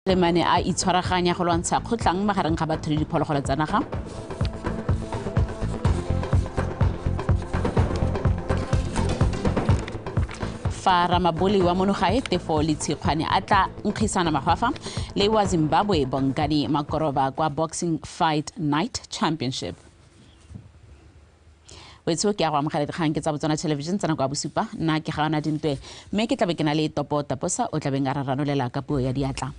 Lemane a itshwaraganya go lwantsha kgotlang magareng ga batho le diphologolo tsa naga. Fa ramabole wa monogae Tefo Letshikgwane a tla nkgisana magwafa le wa Zimbabwe Bongani Makoroba kwa Boxing Fight Night Championship. Wetsho ke a go amogela dikgang ke tsa Botswana Television tsa nako ya bosupa. Nna ke ga ona dintwe mme ke tlabe ke na le Topo Taposa o tlabeng a re ranolela ka puo ya diatla.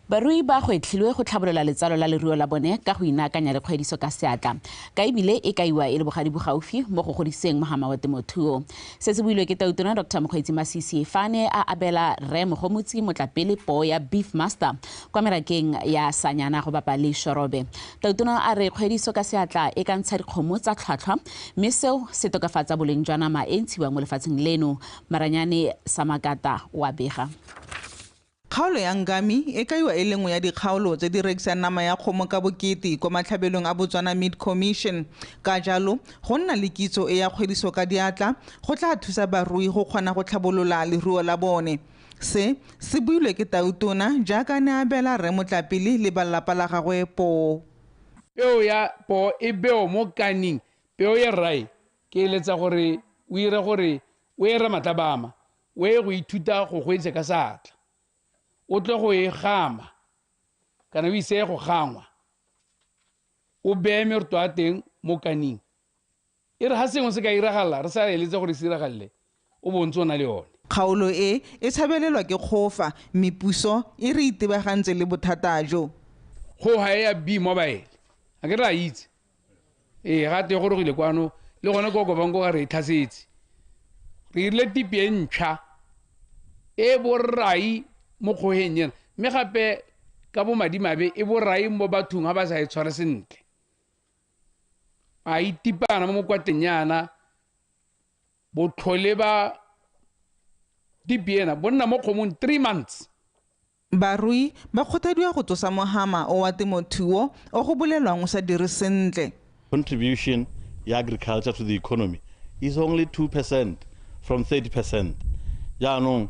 Barui ba gwetlhilwe go tlhabolola letsalo la leruo la bone ka go inaakanya le kgwediso ka seatla, ka ebile e kaiwa e le bogadi bogaufi mo go godiseng mohama wa temothuo. Se se builwe ke Tautona Dr Mokgweetsi Masisi fa ne a abela Rre Mogomotsi Motlapele poo ya Beef Master kwa merakeng ya Sanyana go bapa le Shorobe. Tautona a re kgwediso ka seatla e ka ntsha dikgomo tsa tlhwatlhwa mme seo se tokafatsa boleng jwa nama e ntshiwang mo lefatsheng leno. Maranyane Samakata wa bega. Kgaolo ya Ngami e kaiwa e le nngwe ya dikgaolo tse di rekisang nama ya kgomo ka bokete kwa matlhabelong a Botswana Meat Commission. Ka jalo, go nna le kitso e ya kgwediso ka diatla go tla thusa barui go kgona go tlhabolola leruo la bone. Se se builwe ke Tautona jaaka ne abela Rre Motlapele le ba lelapa la gagwe poo. Peo ya poo e beo mo kaning, peo ya rrae ke eletsa gore o ire gore o e re matlabama, o ye go ithuta go gwetsa ka seatla. O tle go e gama kana o ise go gangwa, o beye meroto a teng mo kaning. E re ga sengwe se ka iragala re sa eletse gore se iragalle, o bontse o na le yone. Kgaolo e e tshabelelwa ke kgofa mme puso e re itebagantse le bothata jo. Kgoga e ya B mobile a ke re a itse, ee ga te gorogile kwano le gone ko Kobanko ga re e tlhasetse. Re irile tipi e ntšha e borai mo kgogeng ena, mme gape ka bomadimabe e borai mo bathong ga ba sa e tshware sentle. A itipana mo mokwateng yana, botlhole ba tipi ena bo nna mo kgomong 3 months. Barui ba kgothadiwa go tsosa mohama o wa temothuo o go bolelwang o sa dire sentle. Contribution ya agriculture to the economy is only 2% from 30%. Jaanong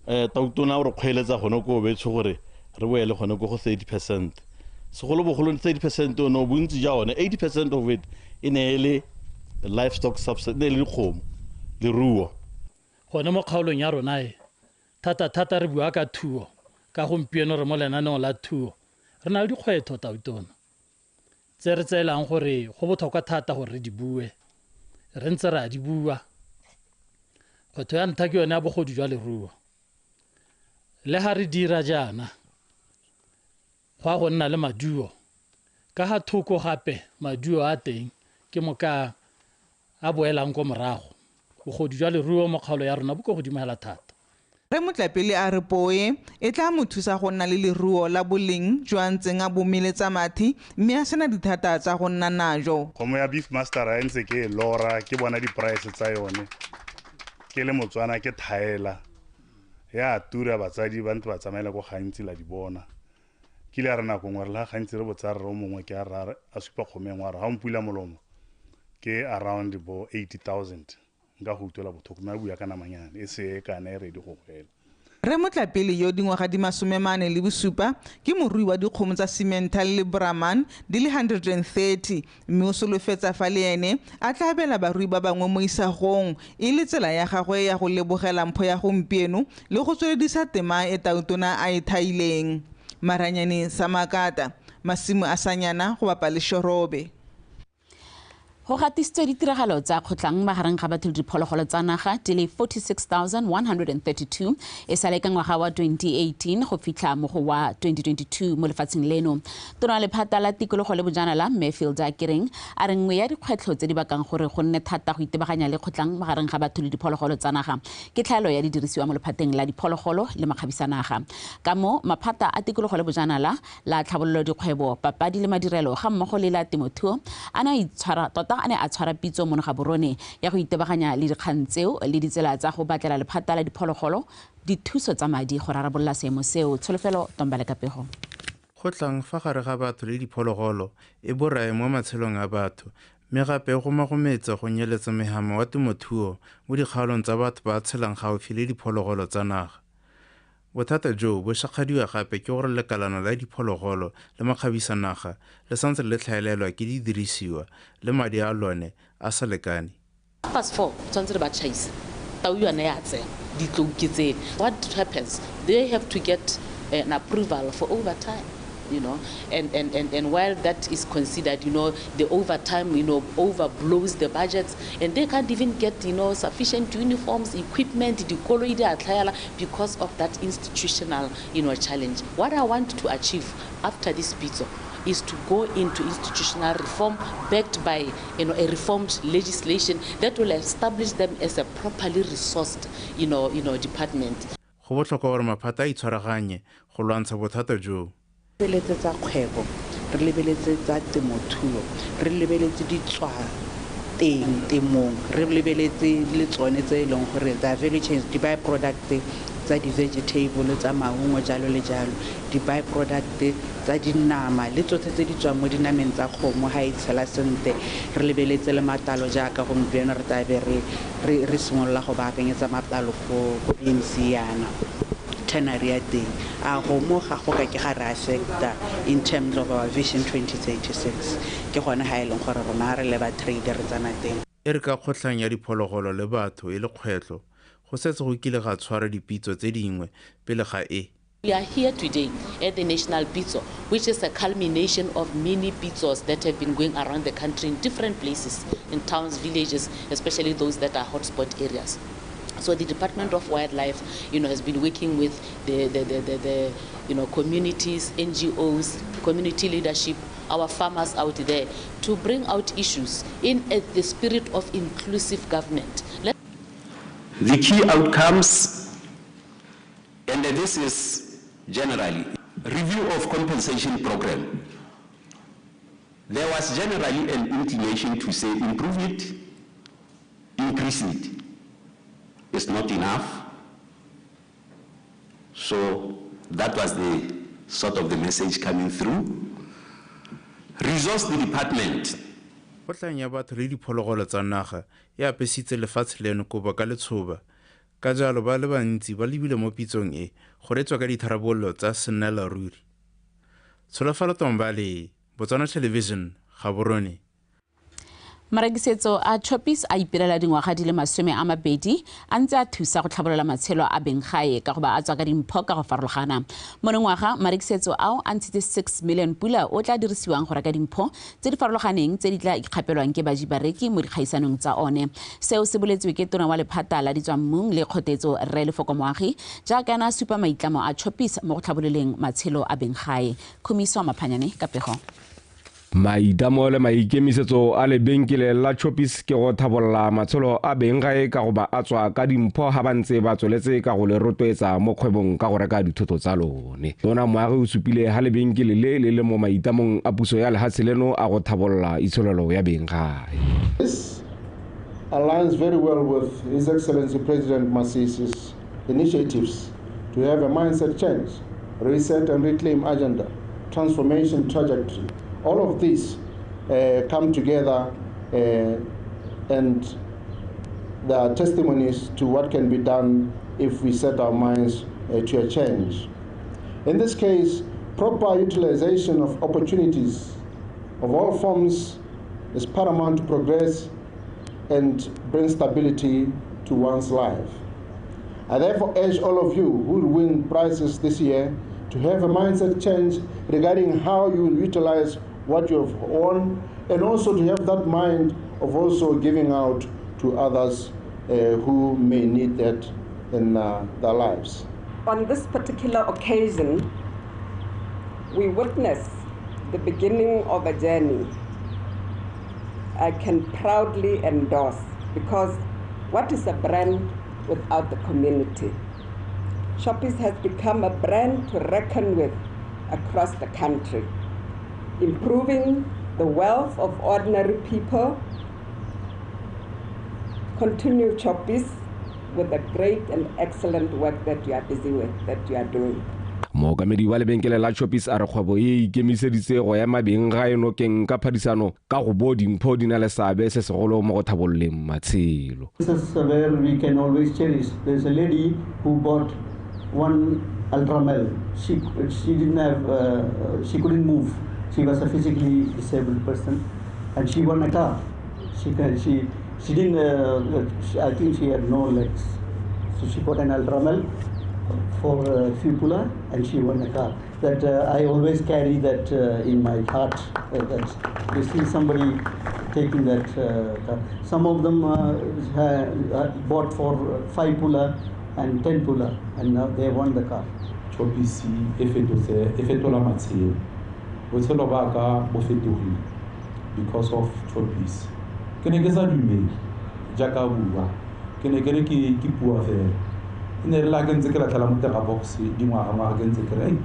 Tautona o re kgweeletsa gone ko betsho gore re boele gone ko go 30%. Segolobogolo 30% ono bontsi ja one, 80% of it e ne e le livestock subsidy, e ne e le dikgomo, leruo. Gone mo kgaolong ya rona e thata thata re bua ka thuo, ka gompieno re mo lenaneong la thuo. Re na le dikgwetlho Tautona tse re tseelang gore go botlhokwa thata gore re di bue, re ntse re a di bua. Kgwetlho ya ntlha ke yone ya bogodu jwa leruo. Le ga re dira jaana go a go nna le maduo, ka ga thoko gape maduo a teng ke moka a boelang ko morago. Bogodu jwa leruo mo kgaolo ya rona bo ko godimo hela thata. Rre Motlapele a re poo e e tla mo thusa go nna le leruo la boleng jo a ntseng a bo meletsa mathe mme a sena dithata tsa go nna najo. Kgomo ya Beef Master a ntse ke e lora, ke bona di-price tsa yone, ke le Motswana ke thaela ya tura, batsadi ba ntse ba tsamaela ko gantsi la di bona. Ke ile a re nako nngwe re la gantsi re botsa rre o mongwe ke a re a supa kgomo e nngwe a re ga o mpula molomo ke around bo 80,000, nka go utlwela botlhoko mme a bua ka namanyane e se e kana e ready go gwela. Rre Motlapele yo dingwaga di 47 ke morui wa dikgomo tsa Simmental le Brahman di le 130 mme o solofetsa fa le ene a tla abela barui ba bangwe mo isagong e le tsela ya gagwe ya go lebogela mpho ya gompieno le go tsweledisa tema e Tautona a e thaileng. Maranyane Samakata, masimo a Sanyana go bapa le Shorobe. Go gatisitswe ditiragalo tsa kgotlang magareng ga batho le diphologolo tsa naga di le 46,132 e sale ka ngwaga wa 2018 go fitlha mo go wa 2022 mo lefatsheng leno. Tona lephata la tikologo le bojanala Mme Philda Kereng a re nngwe ya dikgwetlho tse di bakang gore go nne thata go itebaganya le kgotlang magareng ga batho le diphologolo tsa naga ke tlhaelo ya didirisiwa mo lephateng la diphologolo le makgabisanaga. Ka mo maphata a tikologo le bojanala la tlhabololo dikgwebo, papadi le madirelo ga mmogo le la temothuo a ne a itshwara tota a ne a tshwara pitso mono ga borone ya go itebaganya le dikgang tseo le ditsela tsa go batlela lephata la diphologolo dithuso tsa madi go rarabolola seemo seo. Tsholofelo Tombale ka pego. Kgotlang fa gare ga batho le diphologolo e borae mo matshelong a batho mme gape go magometsa go nyeletsa mehama wa temothuo mo dikgaolong tsa batho ba tshelang gaufi le diphologolo tsa naga. Bothata jo bo šakgadiwa gape ke gore lekalana la diphologolo le makgabisanaga le santse le tlhaelelwa ke didirisiwa le madi a lone a sa lekane. 4:30 tshwanetse re ba tšhaisa tau yone ya tsena ditlou ke tsene. What happens? They have to get an approval for overtime, you know, and while that is considered, you know, the overtime, you know, overblows the budgets, and they can't even get, you know, sufficient uniforms, equipment, dikoloi di a tlhaela because of that institutional, you know, challenge. What I want to achieve after this pitso is to go into institutional reform backed by, you know, a reformed legislation that will establish them as a properly resourced, you know, department. Go botlhokwa gore maphata a itshwaraganye go lwantsha bothata jo. Lebeletse tsa kgwebo, re lebeletse tsa temothuo, re lebeletse ditswa teng temong, re lebeletse le tsone tse e leng gore tsa value chains, di-by-product tsa di-vegetable, tsa maungo jalo le jalo, di-by-product tsa dinama le tsotlhe tse di tswang mo dinameng tsa kgomo ga e tshela sentle. Re lebeletse le matalo jaaka gompieno re tlabe re simolola go baakanyetsa matalo ko BMC yana tannery ya teng. A go mo ga go ka ke ga re affecta in terms of our vision 2036. Ke gone ga e leng gore rona re le ba trade re tsena teng. E re ka kgotlhang ya diphologolo le batho e le kgwetlho, go setse go kile ga tshwara dipitso tse dingwe pele ga e. We are here today at the National Pitso, which is a culmination of many pitsos that have been going around the country in different places, in towns, villages, especially those that are hotspot areas. So the Department of Wildlife, you know, has been working with the you know, communities, NGOs, community leadership, our farmers out there, to bring out issues in the spirit of inclusive government. The key outcomes, and this is generally, review of compensation program. There was generally an inclination to say improve it, increase it. It's not enough. So that was the sort of the message coming through. Resource the department. Kgotlhang ya batho le diphologolo tsa naga e apesitse lefatshe leno kobo ka letshoba. Ka jalo ba le bantsi ba lebile mo pitsong e go retswa ka ditharabololo tsa sennela ruri. Tsholofelo Tombale, Botswana Television, Gaborone. Marekisetso a Choppies a ipelela dingwaga di le 20 a ntse a thusa go tlhabolola matshelo a beng gae ka go ba a tswa ka dimpho ka go farologana. Monongwaga marekisetso ao a ntshitse 6 million pula o tla dirisiwang go reka dimpho tse di farologaneng tse di tla ikgapelwang ke baji bareki mo dikgaisanong tsa one. Seo se boletswe ke tona wa lephata la ditswammung le kgotetso Rre Lefoko Moagi jaaka ena a supa maitlamo a Choppies mo go tlhabololeng matshelo a beng gae. Khumiso Maphanyane ka pego. Maitlamo le maikemisetso a lebenkele la Choppies ke go thabolla matshelo a beng gae ka go ba a tswa ka dimpho ha ba ntse ba tsweletse ka go le rotloetsa mo kgwebong ka go reka dithoto tsa lone. Tona Moagi o supile ha lebenkele le le le mo maitamong a puso ya lehatshe leno a go thabolla itsholelo ya beng gae. This aligns very well with His Excellency President Masisi's initiatives to have a mindset change, reset and reclaim agenda, transformation trajectory. All of these come together and there are testimonies to what can be done if we set our minds to a change. In this case, proper utilization of opportunities of all forms is paramount to progress and bring stability to one's life. I therefore urge all of you who will win prizes this year to have a mindset change regarding how you will utilize what you have won, and also to have that mind of also giving out to others who may need that in their lives. On this particular occasion, we witness the beginning of a journey I can proudly endorse, because what is a brand without the community? Choppies has become a brand to reckon with across the country, improving the wealth of ordinary people. Continue, Choppies, with the great and excellent work that you are busy with, that you are doing. Mookamedi wa lebenkele la Choppies a re kgwebo e ikemiseditse go ema beng gae nokeng ka phadisano ka go bo dimpho di na le seabe se segolo mo go thabololeng matshelo. This is where we can always cherish. There's a lady who bought one Ultramel. She didn't have, she couldn't move. She was a physically disabled person, and she won a car. She didn't. I think she had no legs, so she bought an Ultramel for a few pula, and she won a car. That I always carry that in my heart. That you see somebody taking that car. Some of them bought for 5 pula and 10 pula, and now they won the car. Choppies e fetola matshelo. Botshelo ba ka bo fetogile because of Choppies. Ke ne ke sa dumele jaaka bua. Ke ne ke re ke pua fela. E ne re la ke ntse ke latlhela mo teng ga box dingwaga-ngwaga ke ntse ke re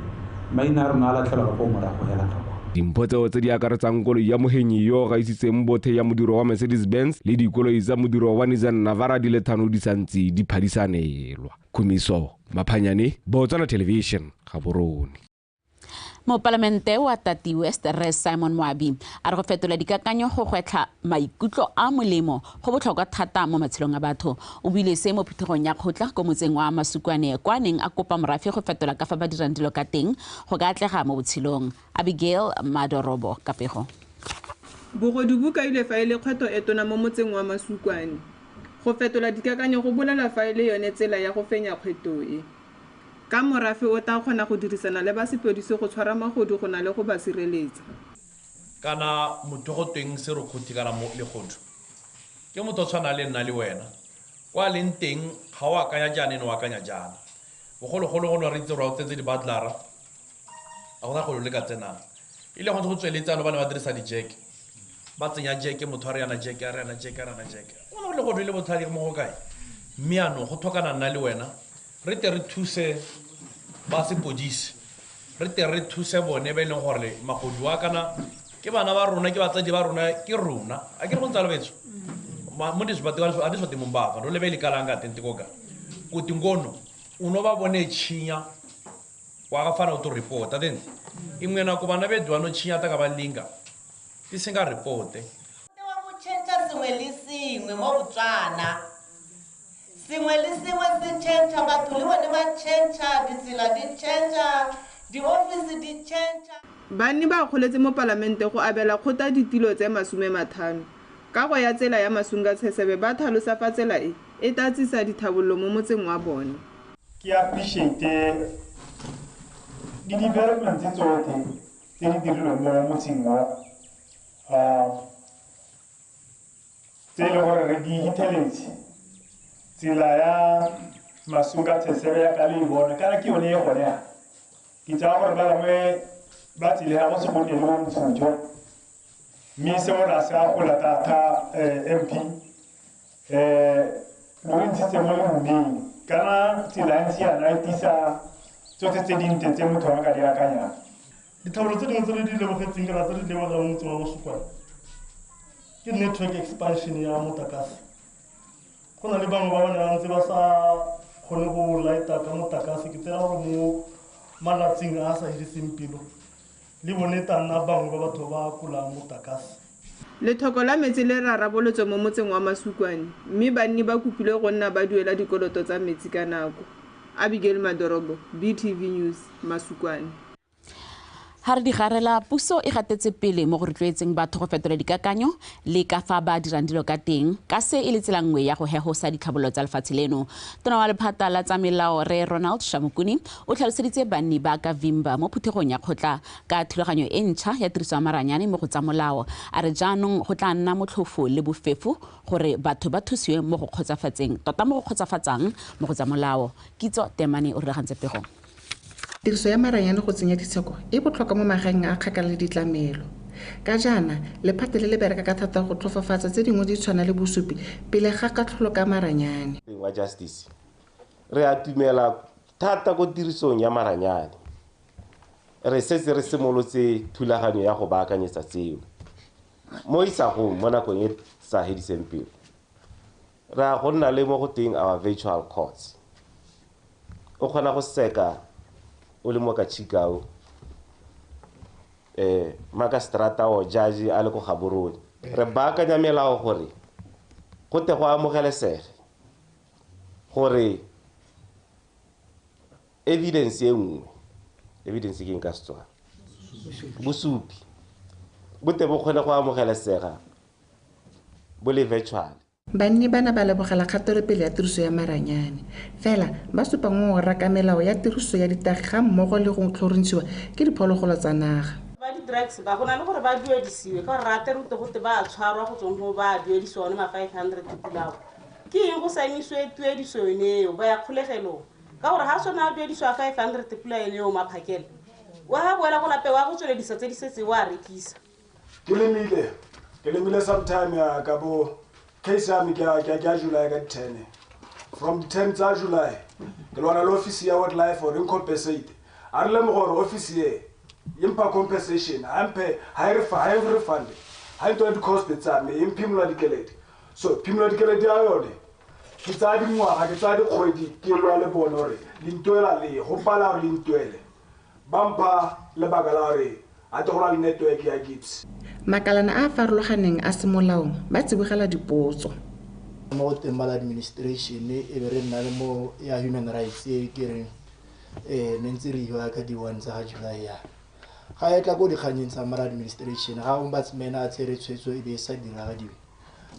maina a rona a latlhelwa ka ko morago hela ka kwa. Dimpho tseo tse di akaretsang koloi ya mohenyi yo gaisitseng bothe ya modiro wa Mercedes-Benz le dikoloi tsa modiro wa Nissan Navara di le 5 di santse di phadisanelwa. Khumiso Maphanyane, Botswana Television, Gaborone. Mopalamente wa Tati West Rre Simon Moabi a re go fetola dikakanyo go gwetlha maikutlo a molemo go botlhokwa thata mo matshelong a batho. O buile se mo phuthegong ya kgotla ko motseng wa Masukwane kwa neng a kopa morafe go fetola ka fa ba dirang dilo ka teng go ka atlega mo botshelong. Abigail Madorobo ka pego. Bogodu bo kaile fa e le kgwetlho e tona mo motseng wa Masukwane. Go fetola dikakanyo go bolela fa e le yone tsela ya go fenya kgwetlho e. Ka morafe o tla kgona go dirisana le ba sepodisi go tshwara magodu go na le go ba sireletsa. Kana motho go tweng serukhuthi kana legodu ke motho o tshwana le nna le wena kwa leng teng ga o akanya jaana ene o akanya jaana. Bogologolo go ne re itse gore o tsentse dibadlara a gona go le ka tsenang e le go ntse go tsweletse ba ne ba dirisa dijeke ba tsenya jeke motho a re yana jeke a re yana jeke a re yana jeke go ne go legodu le botlhale mo go kae. Mme anong go tlhokana nna le wena re tle re thuse ba sepodisi, re tle re thuse bone ba e leng gore magodu a kana ke bana ba rona ke batsadi ba rona ke rona a ke re go ntse betso mo di mombava ro lebe likalanga tentikoka kuti ngono uno ba bone chinya wa ga fana o to report then imwe na ku bana bedwa no chinya ta ka ba linga ti singa report wa go change sengwe le sengwe mo Botswana. Sengwe le sengwe se change, batho le bone ba change, ditsela di change, di-office di change. Banni ba kgoletse mo palamente go abela kgotla ditilo tse 50. Kago ya tsela ya Masunga Tshesebe ba tlhalosa fa tsela e e tla tsisa dithabollo mo motseng wa bone. Ke appreciate di-development tse tsotlhe tse di dirilweng mo motseng o tse e leng gore re di hitheletse. Tsela ya Masunga Tshesebe ya ka le e bona kana ke yone e gone ya ke tsaya gore ba bangwe ba tsile ya go se gone le bo mofutho mme seo ra se a gola thata MP lo re ntshitse mo lehumeng kana tsela e ntse yana e tisa tsotlhe tse dintle tse motho a ka di akanyang. Ditlhabololo tse dingwe tse re di lebogetseng kana tse di lebogang mo motseng wa Mosukwane ke network expansion ya motlakase. Go na le bangwe ba ba ne ba ntse ba sa kgone go lighta ka motlakase, ke tsela gore mo malatsing a a sa hiriseng pelo le bone ta nna bangwe ba batho ba kolang motlakase. Lethoko la metsi le rarabolotswe mo motseng wa Masukwane mme banni ba kopilwe go nna ba duela dikoloto tsa metsi ka nako. Abigail Madorobo, BTV News, Masukwane. Ha re di garela puso e gatetse pele mo go rotloetseng batho go fetola dikakanyo le ka fa ba dirang dilo ka teng ka se e le tsela nngwe ya go hegosa ditlhabololo tsa lefatshe leno. Tona wa lephata la tsa melao Rre Ronald Shamukuni o tlhaloseditse banni ba ka Vimba mo phuthegong ya kgotla ka thulaganyo e ntšha ya tiriso ya maranyane mo go tsa molao. A re jaanong go tla nna motlhofo le bofefo gore batho ba thusiwe mo go kgotsofatseng tota mo go kgotsofatsang mo go tsa molao. Kitso Temane o rulagantse pego. Tiriso ya maranyane go tsenya ditsheko e botlhokwa mo magaeng a kgakala le ditlamelo. Ka jaana, lephata le le bereka ka thata go tlhofofatsa tse dingwe di tshwana le bosupi pele ga katlholo ka maranyane. Wa justice re atumela thata ko tirisong ya maranyane. Re setse re simolotse thulaganyo ya go baakanyetsa tseo. Mo isagong mo nakong e sa hediseng pelo, re a go nna le mo go teng our virtual courts. O kgona go seka o le mo ka Chikao makastrata o judge a le ko Gaborone. Re baakanya melao gore go te go amogelesege gore Evidence e nngwe, evidence ke eng ka Setswana? Bosupi bo te bo kgone go amogelesega bo le virtual. Banni bana ba lebogela kgatelopele ya tiriso ya maranyane, fela ba supa ngongora ka melao ya tiriso ya ditagi ga mmogo le go tlhorontshiwa ke diphologolo tsa naga. Ba di-drugs ba go na le gore ba duedisiwe ka gore rate rute gote ba tshwarwa go tsweng go ba duedisiwa one ma 500 pulao. Ke eng go sa emisiwe tuediso yone eo ba ya kgolegelong ka gore ga sone a duedisiwa 500 pula ene eo maphakela wa ga boela go lape wa go tsweledisa tse di setse wa rekisa. Ke lemile sometime ya ka bo case ya me ke ya July ka 10. From the 10 tsa July ke lwana le office ya Wildlife for compensate. A re lemoge gore office e impha compensation ampe ha e refund ha e ntwa di-cost tsa me e mphimola dikeledi. So phimola dikeledi ya yone ke tsaya dingwaga ke tsaya dikgwedi ke lwa le bone gore le ntwela le go pala gore le ntwele ba mpha lebaka la gore a te go na le network ya Gibbs. Makalana a a farologaneng a semolaong ba tsibogela dipotso. Mo go teng maladministration e be re nna le mo ya human rights e ke reng ne ntse re iwa ka di-1 tsa ga July ya. Ga e tla ko dikganyeng tsa maladministration ga ombudsman a tsere tshwetso e be e sa diragadiwe.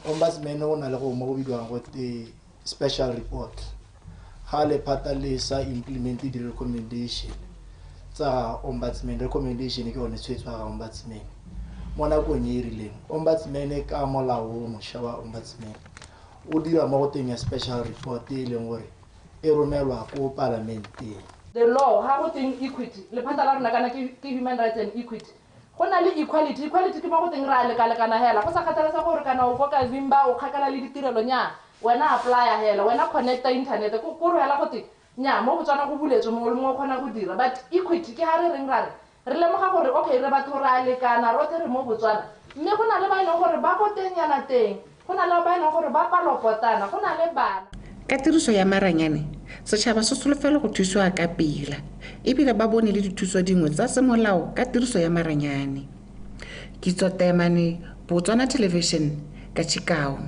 Ombudsman o na le go mo go bidiwang go te special report. Ga lephata le sa implement di-recommendation tsa ombudsman, recommendation ke yone tshwetso ya ga ombudsman. Mo nakong e e rileng ombudsman ka molao o mošwa wa ombudsman o dira mo go teng ya special report e leng gore e romelwa ko palamenteng. The law ha go teng equity lephata la rona kana ke human rights and equity go na le equality. Equality ke mo go teng re a lekalekana hela go sa kgathalesege gore kana o ko ka Zimba o kgakala le ditirelo nya wena apply hela wena connecta internet ko re hela go teng nya mo Botswana go buletswe mongwe le mongwe o kgona go dira. But equity ke ha re reng ra re re lemoga gore okay re batho re a lekana rotlhe re mo Botswana mme go na le ba e leng gore ba ko tengnyana teng go na le ba e leng gore ba palopotana go na le bana. Ka tiriso ya maranyane setšhaba se solofela go thusiwa ka pela ebile ba bone le dithuso dingwe tsa semolao ka tiriso ya maranyane. Kitso Temane, Botswana Television, ka Chikao.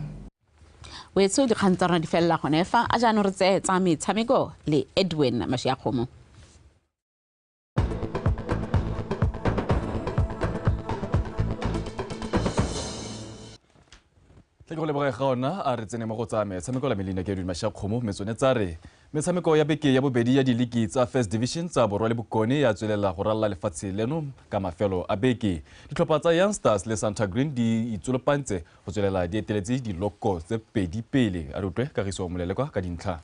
Wetso dikgang tsa rona di felela gone fa a jaanong re tseye tsa metshameko le Edwin Mashiakgomo. Tle ke go leboge ga ona a re tsene mo go tsa metshameko la melina ke Edwin Mashiakgomo. Metsone tsa re metshameko ya beke ya bobedi ya diliki tsa First Division tsa Borwa le Bokone ya tswelela go ralala lefatshe leno ka mafelo a beke. Ditlhopha tsa Young Stars le Santa Green di itsolopantse go tswelela di eteletse diloko tse pedi pele. A re utlwe Kagiso Molelekwa ka dintlha.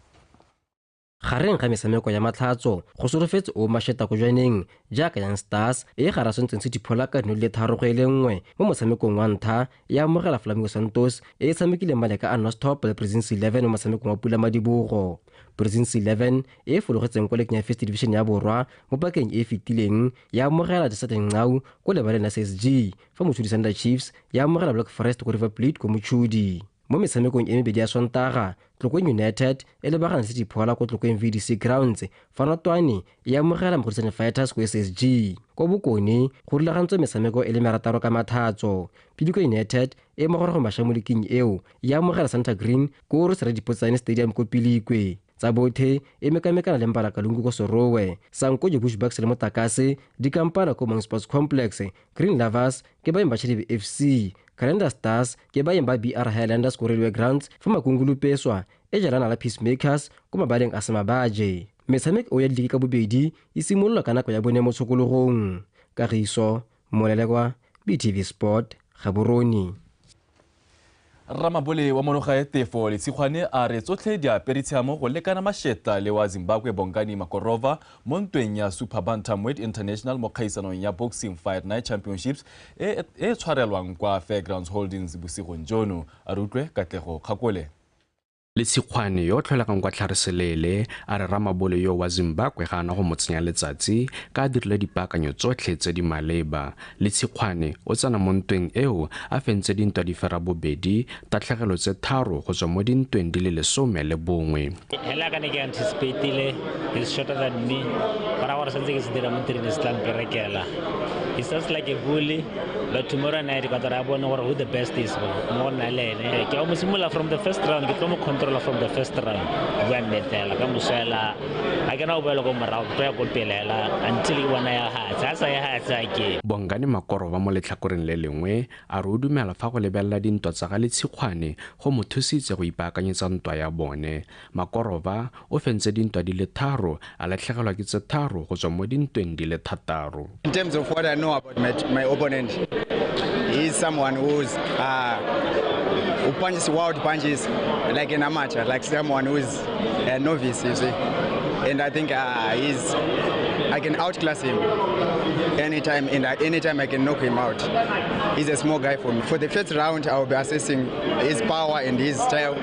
Gareng ga metshameko ya matlhatso go solofetse o masheta ko jwaneng jaaka Young Stars e garasentseng se diphola ka 0-3-1 mo motshamekong wa ntlha ya amogela Flamingo Santos e e tshamekileng maleka a Nostop le Prisons 11 mo motshamekong wa Pula Madibogo. Prisons 11 e fologetseng kwa leking ya First Division ya Borwa mo pakeng e e fetileng ya amogela Desert Ngau ko lebaleng la CSG fa Mochudi Thunder Chiefs ya amogela Black Forest ko River Plate ko Mochudi. Mo metshamekong e mebedi ya Sontaga, Tlokweng United e lebagana le Diphola ko Tlokweng VDC Grounds, fa Notwane e amogela Mogoditsane Fighters ko SSG. Ko Bokone go rulagantswe metshameko e le merataro ka mathatso. Pilikwe United e mogorogo mašwa mo leking eo e amogela Santa Green ko Roseradipotsane Stadium ko Pilikwe. Tsa bothe e mekamekana le Mpalakalungu ko Sorowe, Sankoje Bushbucks le Motakase di kampana ko Mong Sports Complex, Green Lovers ke baeng ba Chadibe FC, Calendar Stars ke baeng ba BR Highlanders ko Railway Grounds, fa Makungulu Peswa e jalana la Peacemakers ko mabaleng a Semabaje. Metshameko ya diliki ka bobedi e simolola ka nako ya bone mo tshokologong. Kagiso Molelekwa, BTV Sport, Gaborone. Ramabole wa monogae Tefo Letshikgwane a re tsotlhe di apere tshiamo go lekana masheta le wa Zimbabwe Bongani Makorova mo ntweng ya Super Bantamweight International mo kgaisanong ya Boxing Fight Night Championships e e tshwarelwang kwa Fairgrounds Holdings bosigong jono. A re utlwe Katlego Kgakole. Letshikgwane yo tlholegang kwa Tlhareselele a re ramabole yo wa Zimbabwe ga ana go mo tsenya letsatsi ka a dirile dipaakanyo tsotlhe tse di maleba. Letshikgwane o tsena mo ntweng eo a fentse dintwa di fera bobedi, tatlhegelo tse 3 go tswa mo dintweng di le 11. Hela ka ne ke anticipatile, he's shorter than me, but I santse ke se dira mo training se tla mperekela. He sounds like a bully, but tomorrow night ka tla bone gore who the best is mo nna le ene. Ke a mo simolola from the first round, ke tlo mo control from the first round. Bua nnete hela ka moso hela ga ke na go boela ko morago, ke tlo ya ko pele hela until ke bona ya hatse, ha sa ya hatse a ke. Bongani Makorova mo letlhakoreng le lengwe a re o dumela fa go lebelela dintwa tsa ga Letshikgwane go mo thusitse go ipaakanyetsa ntwa ya bone. Makorova o fentse dintwa di le 3, a latlhegelwa ke tse 3 go tswa mo dintweng di le 6. In terms of what I know about my opponent, he is someone who's who punches wild punches like an amateur, like someone who is a novice, you see. And I think I can outclass him anytime, and anytime I can knock him out. He's a small guy for me. For the first round, I will be assessing his power and his style,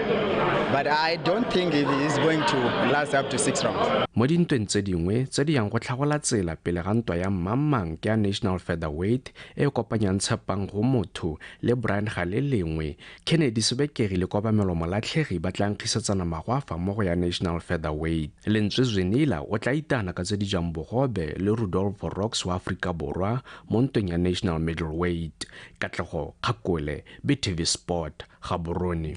but I don't think he is going to last up to 6 rounds. Mo dintweng tse dingwe tse di yang go tlhagola tsela pele ga ntwa ya mmangmang ke ya National Featherweight e kopanyang Tshepang go motho le Brian Galelengwe, Kennedy Sebekegi le Kobamelo Molatlhegi ba tla nkgisetsana magwafa mo go ya National Featherweight. Lentswe Zwenila o tla itana ka tse di jang bogobe le Rudolfo Rocks wa Afrika Borwa mo ntweng ya National Middleweight. Katlego Kgakole, BTV Sport, Gaborone.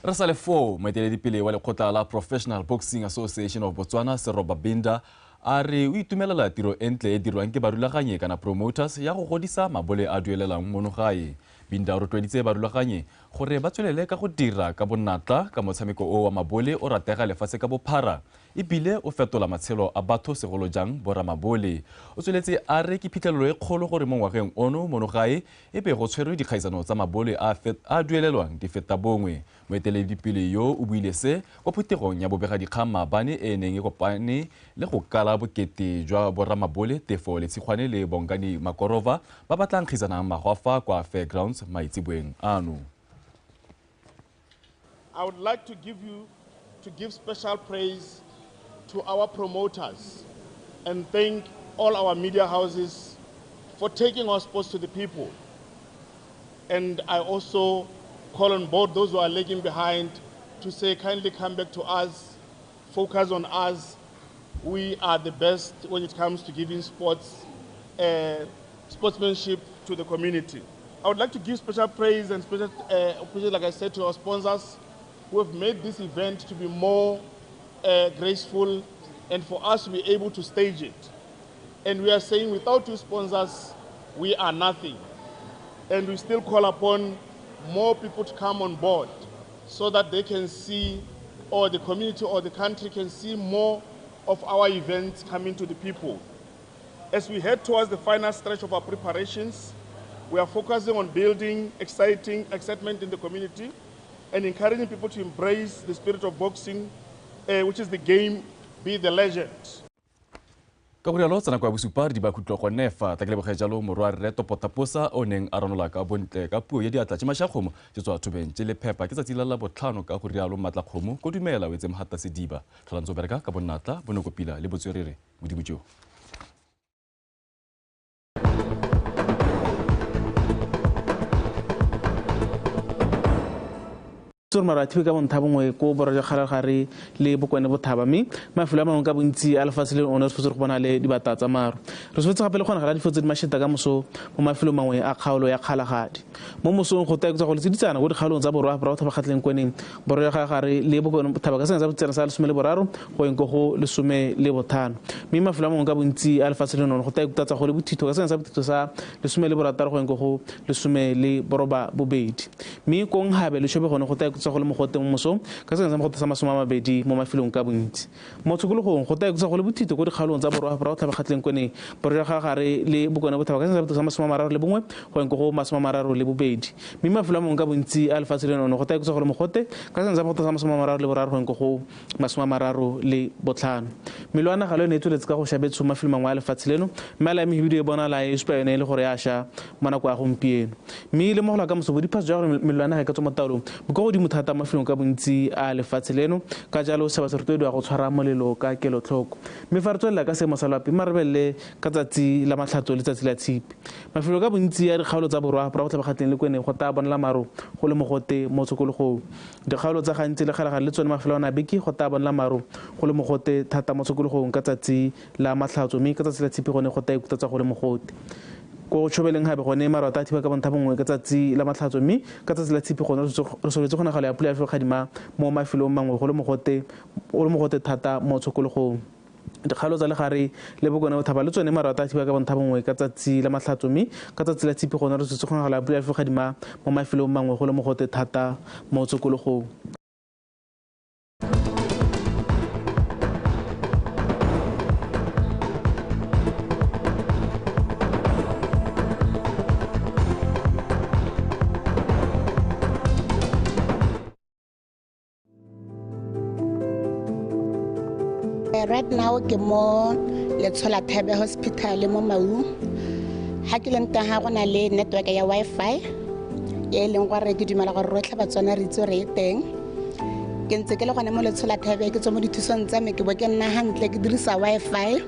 Re sa le foo, moeteledipele wa lekgotla la Professional Boxing Association of Botswana, Seroba Binda, a re o itumelela tiro e ntle e dirwang ke barulaganyi kana promoters ya go godisa mabole a duelelang mono gae. Binda o rotloeditse barulaganyi gore ba tswelele ka go dira ka bonatla ka motshameko o wa mabole o ratega lefatshe ka bophara ebile o fetola matshelo a batho segolo jang boramabole. O tsweletse a re ke phitlhelelo e kgolo gore mo ngwageng ono mono gae e be go tshwerwe dikgaisano tsa mabole a duelelwang di feta bongwe. Moeteledipele yo o buile se kwa phuthegong ya bobegadikgang maabane e neng e kopane le go kala bokete jwa boramabole Tefo Letshikgwane le Bongani Makorova ba ba tla nkgisanang magwafa kwa Fairgrounds maitseboeng ano. I would like to give special praise to our promoters and thank all our media houses for taking our sports to the people. And I also call on board those who are lagging behind to say kindly come back to us, focus on us. We are the best when it comes to giving sports, sportsmanship to the community. I would like to give special praise and special appreciation, like I said, to our sponsors who have made this event to be more graceful and for us to be able to stage it. And we are saying without you sponsors, we are nothing. And we still call upon more people to come on board so that they can see, or the community or the country can see more of our events coming to the people. As we head towards the final stretch of our preparations, we are focusing on building excitement in the community and encouraging people to embrace the spirit of boxing, which is the game, be the legend. Ka go rialo tsa nako ya bosupa re di ba khutlo gone fa tla ke leboge jalo morwa rre Topotaposa o neng a ranola ka bontle ka puo ya diatla tše mašakgomo tše tswa thobeng tše lephepa ke tsatsi la labotlhano ka go rialo matlakgomo ko dumela o etse mogata sediba tlhola ntse o bereka ka bonnatla bonokopila le botswerere modimo jo. Tsore marathi ka bontha bongwe ko borwa jwa Kgalagare le Bokone Bothaba mme mafelo a mangwe ka bontsi a lefatshe le one re tshwanetse go bona le dibata tsa maru. Re tshwanetse gape le kgona ga difo tse di mašeta ka moso mo mafelong mangwe a kgaolo ya Kgalagadi. Mo mosong go taeketsa go letseditsana ko dikgaolong tsa borwa borwa Bothaba Kgatleng Kweneng, borwa jwa Kgalagare le Bokone Bothaba ka sengwe sa botsana sa 13 go yeng ko go 15. Mme mafelo a mangwe ka bontsi a lefatshe le one go taeketsa go le bothitho ka sengwe sa bothitho sa 16 go yeng ko go 18. Mme kong habe le Chobe gone go taeketsa go le mogote mo mosong ka sengwe sa mogote sa 20 mo mafelong ka bontsi. Mo tshokologong go taeketsa go le bothitho ko dikgaolong tsa borwa borwa Bothaba Kgatleng Kweneng, borwa jwa Kgalagare le Bokone Bothaba ka sengwe sa bothitho sa 31 go yeng ko go 32. Mme mafelo a mangwe ka bontsi a lefatshe le one go taeketsa go le mogote ka sengwe sa mogote sa 33 go yeng ko go 35. Melwana ga le yone e tsweletse ka go shabetsho mafelo mangwe a lefatshe leno mme a la mehibidu e bonala e supa yone e le gore ya ša mo nako ya gompieno. Mme le mo go la ka moso bodiphatsa jwa gore melwana ga e ka tswa mo taolong bo kwa godimo thata mafelong ka bontsi a lefatshe leno, ka jalo setšhaba se rotloediwa go tshwara molelo ka kelotlhoko. Mme fa re tswelela ka seemo sa loapi marebelele ka tsatsi la matlhatso le tsatsi la tshipi, mafelo ka bontsi a dikgaolo tsa borwa borwa Botlhaba Kgatleng le Kweneng go taya bonela maru go le mogote mo tshokologong. Dikgaolo tsa gantsi le Kgalagadi le tsone mafelo a nabeke go taya bonela maru go le mogote thata mo tshokologong ka tsatsi la matlhatso, mme ka tsatsi la tshipi gone go taya ikuta tsa go le mogote. Ko tshobeleng gape gone maru a tla thiba ka bontha bongwe ka tsatsi la Matlhatso, mme ka tsatsi la Tshipi gone re soletse kgonagalo ya pula ya legadima mo mafelong mangwe go le mogote thata mo tshokologong. Dikgalo tsa legare le Bokone Bothaba le tsone maru a tla thiba ka bontha bongwe ka tsatsi la Matlhatso, mme ka tsatsi la Tshipi gone re soletse kgonagalo ya pula ya legadima mo mafelong mangwe go le mogote thata mo tshokologong. Right now ke mo Letsholathebe Hospital mo Maung. Ha ke leng teng ga go na le network ya Wi-Fi e leng gore ke dumela gore rotlhe Batswana re itse gore e teng. Ke ntse ke le gone mo Letsholathebe, ke tswa mo dithusong tsa me, ke bo ke nna hantle ke dirisa Wi-Fi.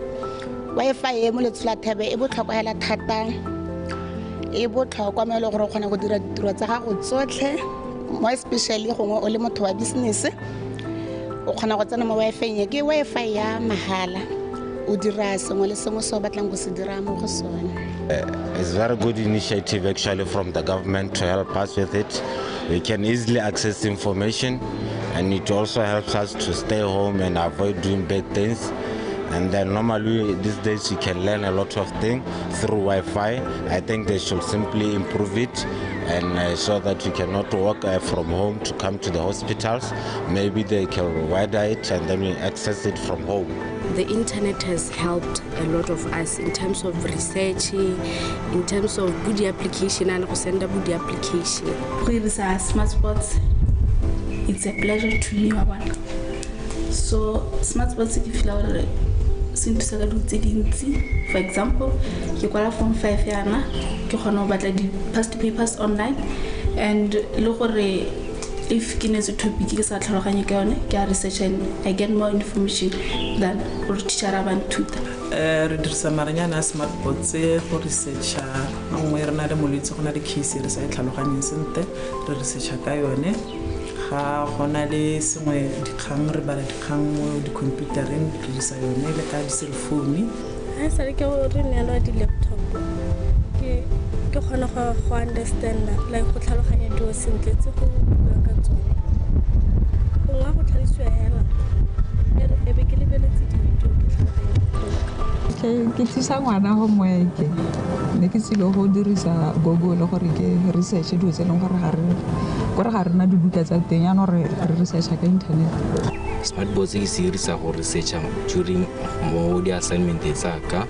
Wi-Fi e mo Letsholathebe e botlhokwa hela thata, e botlhokwa mo e leng gore o kgona go dira ditiro tsa gago tsotlhe, mo especially gongwe o le motho wa business. O kgona go tsena mo Wi-Fi e, ke Wi-Fi ya mahala, o dira sengwe le sengwe se o batlang go se dira mo go sone. It's a very good initiative actually from the government to help us with it. We can easily access information, and it also helps us to stay home and avoid doing bad things. And then normally these days you can learn a lot of things through Wi-Fi. I think they should simply improve it, and so that you cannot work from home to come to the hospitals. Maybe they can widen it and then we access it from home. The internet has helped a lot of us in terms of researching, in terms of good application and go send a good application. Smart sports, it's a pleasure to me. So smart sports ke feel gore se nthusa ka dilo tse dintsi. For example, ke kwala form 5 yana, ke kgona go batla di-past papers online, and le gore if ke neetse topic ke sa tlhaloganye ka yone, ke a research and I get more information than gore teacher a ba nthuta. Re dirisa maranyane a smartboard tse go researcha. Nngwe re na le molwetse, go na le case re sa e tlhaloganyeng sentle, re researcha ka yone. Ga go na le sengwe dikgang, re bala dikgang mo di-computereng, re dirisa yone le ka di-cell phone. Ga e sale ke re neelwa di-laptop, ke kgona go understanda, like go tlhaloganya dilo sentle tse go bua ka tsone. Gongwe go tlhalosiwa hela e be ke lebeletse di-video ke tlhaloganya botoka. Ke tlisa ngwana homework, ne ke tsile go dirisa Google gore ke research dilo tse e leng gore ga re na dibuka tsa teng, yaanong re researcha ka internet. Smartboard se ke se dirisa go researcha during mo di-assignment tsa ka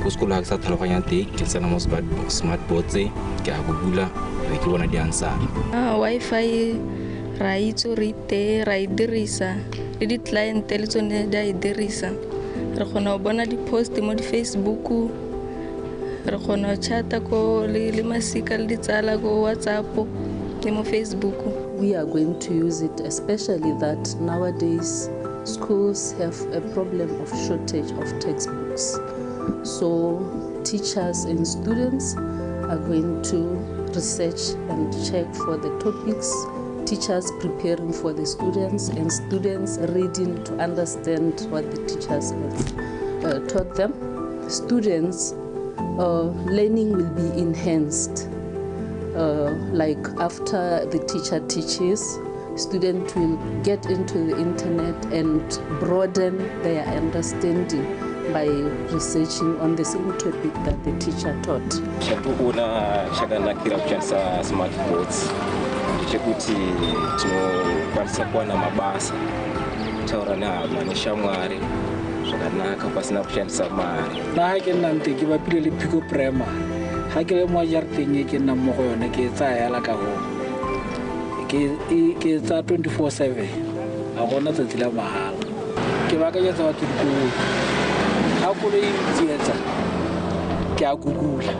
ko sekolo. Ga ke sa tlhaloganya teng, ke tsena mo smartboard tse, ke a google be ke bona di-answer. Wi-Fi ra itse re iteye, ra e dirisa, le di-client le tsone di a e dirisa. Re kgona go bona di-post mo di-Facebook, re kgona go chata ko le masika le ditsala ko WhatsApp le mo Facebook. We are going to use it, especially that nowadays schools have a problem of shortage of textbooks. So teachers and students are going to research and check for the topics, teachers preparing for the students, and students reading to understand what the teachers have taught them. Students' learning will be enhanced. Like after the teacher teaches, students will get into the internet and broaden their understanding by researching on the same topic that the teacher taught. Chatikuona chakanakira kushandisa smartboards ndechekuti tinokwanisa kuwana mabasa, kutaura nehama neshamwari zvakanaka pasina kushandisa mari. Nna ga ke nnang teng ke bapile le Pico Primary. Ga ke le mo jarateng e ke nnang mo go yone, ke e tsaya hela ka goo, ke e tsaya 24/7, ga gona tsatsi la mahala. Ke baakanyetsa batho dikoloi, ga koloi e ntsietsa ke a google.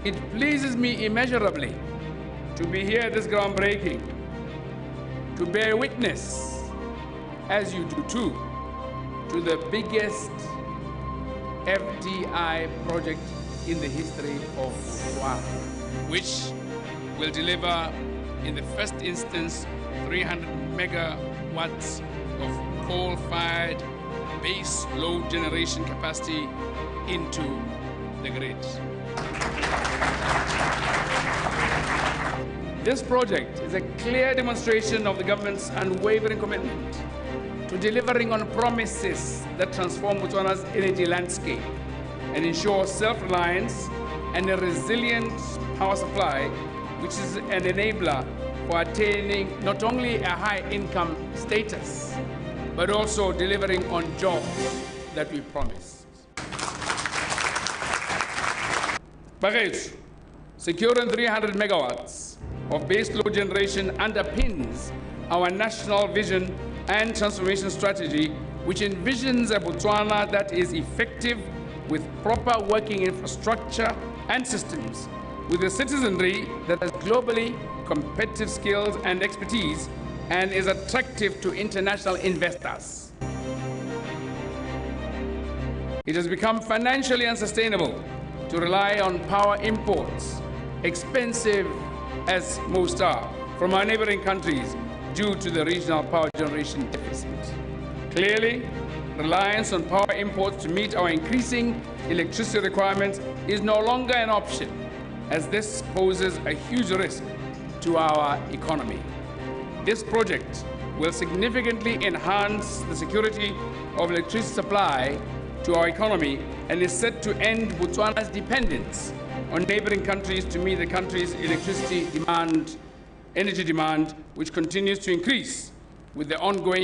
It pleases me immeasurably to be here at this groundbreaking, to bear witness, as you do too, to the biggest FDI project in the history of Botswana, which will deliver, in the first instance, 300 megawatts of coal-fired base load generation capacity into the grid. This project is a clear demonstration of the government's unwavering commitment to delivering on promises that transform Botswana's energy landscape and ensure self-reliance and a resilient power supply, which is an enabler for attaining not only a high income status, but also delivering on jobs that we promised. Bagaetsho, securing 300 megawatts of base load generation underpins our national vision and transformation strategy, which envisions a Botswana that is effective with proper working infrastructure and systems, with a citizenry that has globally competitive skills and expertise and is attractive to international investors. It has become financially unsustainable to rely on power imports, expensive as most are, from our neighboring countries due to the regional power generation deficit. Clearly, reliance on power imports to meet our increasing electricity requirements is no longer an option, as this poses a huge risk to our economy. This project will significantly enhance the security of electricity supply to our economy and is set to end Botswana's dependence on neighboring countries to meet the country's electricity demand, energy demand, which continues to increase with the ongoing